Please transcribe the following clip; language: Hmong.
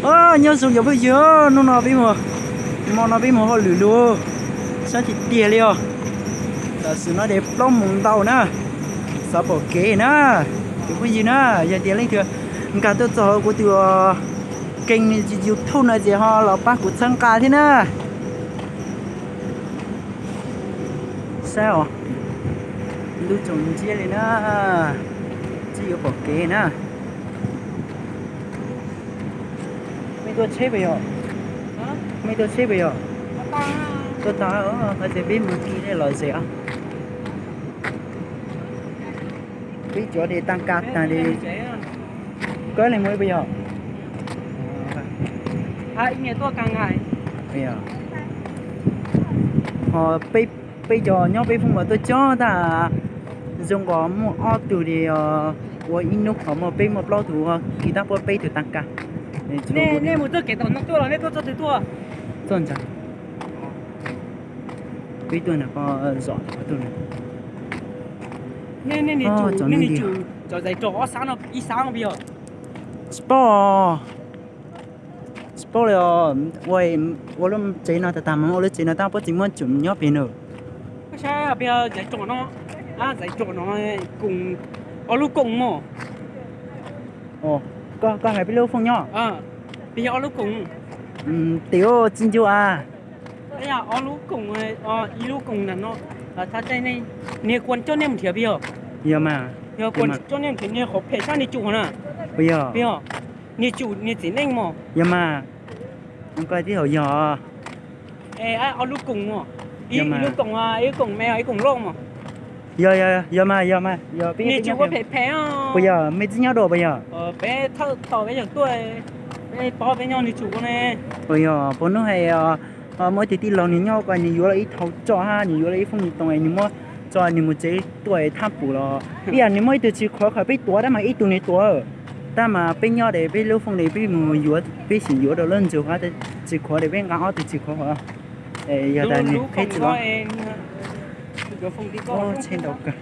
Nyob zoo cov phooj ywg, hnub no peb mus, hmo no peb mus hauj lwm lug, sab tiag tiag li os. Tam sim no ces plaub moos ntau na, xav pom kev na. Cov phooj ywg na, yog tias leej twg nkag tuaj txog kuv tus keeg YouTube no ces ho los pab kuv txhawb nqa thiab na. Saib os, lub tsoom ntsiab li na, tsis yuav pom kev na. Mej tuaj tsheb puas yog? Mej tuaj tsheb puas yog? Tuaj tag, hais tias peb mus ti lom zem os. Peb cov de tag kab tag li. Koj leej muaj ib puas yog? Ho peb cov nyob peb fooj los tuaj coob tag, zoo nkaus muaj ob tug li, ua ib hnub ho muaj peb muaj plaub tug, kis tab puab peb tug tag kab. Nej mus txoj kev tom no tuaj los nej tuaj txoj twg tuaj? Txoj ntsa. Peb tuaj ntawm ko zom tuaj. Tsis paub, tsis paub li os. Ua, ua lub tsev no tag tag mas ua lub tsev no tab puab tsis muaj tsoom nyob pem no. Koj hais peb lub koom mog. Koj hais peb lub fooj nyob. Peb yog ob lub koom. Tias tsis ncu a. Ob lub koom, ib lub koom ntawm no, niag kuas coj nej mus nrhiav peb yog? Yog mas. Yog kuas coj nej mus nrhiav niag qhov phem sab niag tsum na. Puas yog? Puas yog? Niag tsum niag txiv neej mog. Yog mas. Koj tib haum yog. Ob lub koom mog. Ib lub koom, ib koom me ib koom loj mog. Yog, yog mas, yog mas, yog peb niag tsum phem phem. Puas yog mej txib nyob dua puas yog? Peb thawj thaum peb yog tuaj, peb paub peb nyob niag tsum ne. Puas yog puas hnub hais muaj ib tug tij laug nws nyob ko nws yuav lawm ib thau tsoj hab nws yuav lawm ib foob ni toos nws muab tso nws mus tsev tuaj thab pum los ib yam nws muaj ib tug tsis qhuav qhov peb tuav tab mas ib tug nws tuav. Tab mas peb nyob es peb lub fooj es peb mus yuav peb sim yuav rau lub ntsug hab tsis qhuav es peb nqa ob tug tsis qhuav. Yog tas nws qheb tsis los. Tsheb ntau kawg.